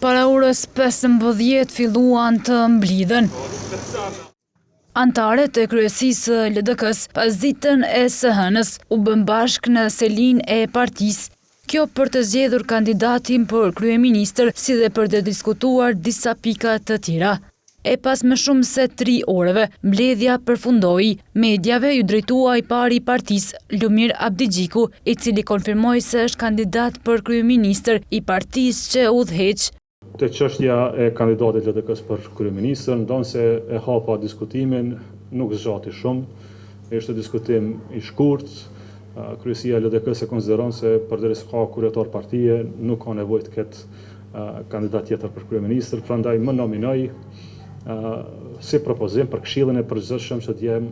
Para orës 15 filluan të mblidhen. Anëtarët e kryesisë së LDK-së pasditen e së hënës u bënë bashkë në selinë e partisë. Kjo për të zgjedhur kandidatin për kryeministër si dhe për të diskutuar disa pika të tjera. E pas më shumë se tri orëve, mbledhja përfundoi. Mediave iu drejtua i pari i partisë, Lumir Abdixhiku, i cili konfirmoi se është kandidat për kryeministër i partisë që udhëheq. Te çështja e kandidatit LDK-së për kryeministër, ndonëse e hapa diskutimin, nuk zgjati shumë. Ishte diskutim i shkurt. Kryesia e LDK-së e konsideron se përderisa ka kryetar partie, nuk ka nevojë të ketë kandidat tjetër për kryeministër, prandaj më nominoi si propozim për Këshillin e Përgjithshëm që të jem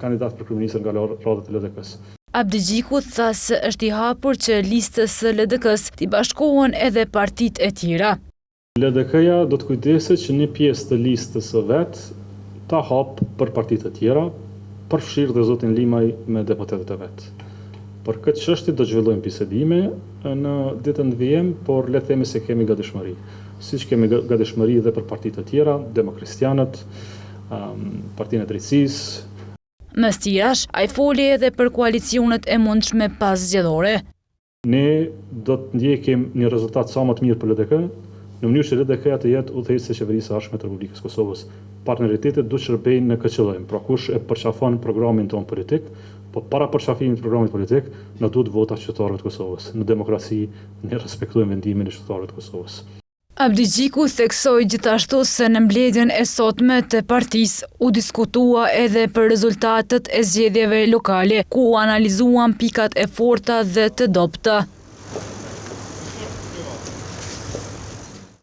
kandidat për kryeministër nga radhët e LDK-së. Abdixhiku tha se është i hapur që listës së LDK-së t'i bashkohen edhe partitë e tjera. LDK-ja do të kujdeset që një pjesë të listës së vet ta hapë për parti të tjera, përfshirë dhe zotin Limaj me deputetët e vet. Për këtë çështje do të zhvillojmë bisedime në ditët në vijim, por le të themi se kemi gatishmëri. Siç kemi gatishmëri dhe për parti të tjera, demokristianët, Partinë e Drejtësisë. Mes tjerash, ai foli edhe për koalicionet e mundshme paszgjedhore. Ne do të ndjekim një rezultat sa më të mirë për LDK, në mënyrë që LDK-ja të jetë udhëheqëse e Qeverisë së ardhshme të Republikës së Kosovës. Partneritetet duhet të shërbejnë në këtë qëllim, pra kush e përqafon programin tonë politik, po para përqafimit të programit politik, na duhet vota e qytetarëve të Kosovës. Në demokraci ne respektojmë vendimin e qytetarëve të Kosovës. Abdixhiku theksoi gjithashtu se në mbledhjen e sotme të partisë u diskutua edhe për rezultatet e zgjedhjeve lokale, ku u analizuan pikat e forta dhe të dobëta.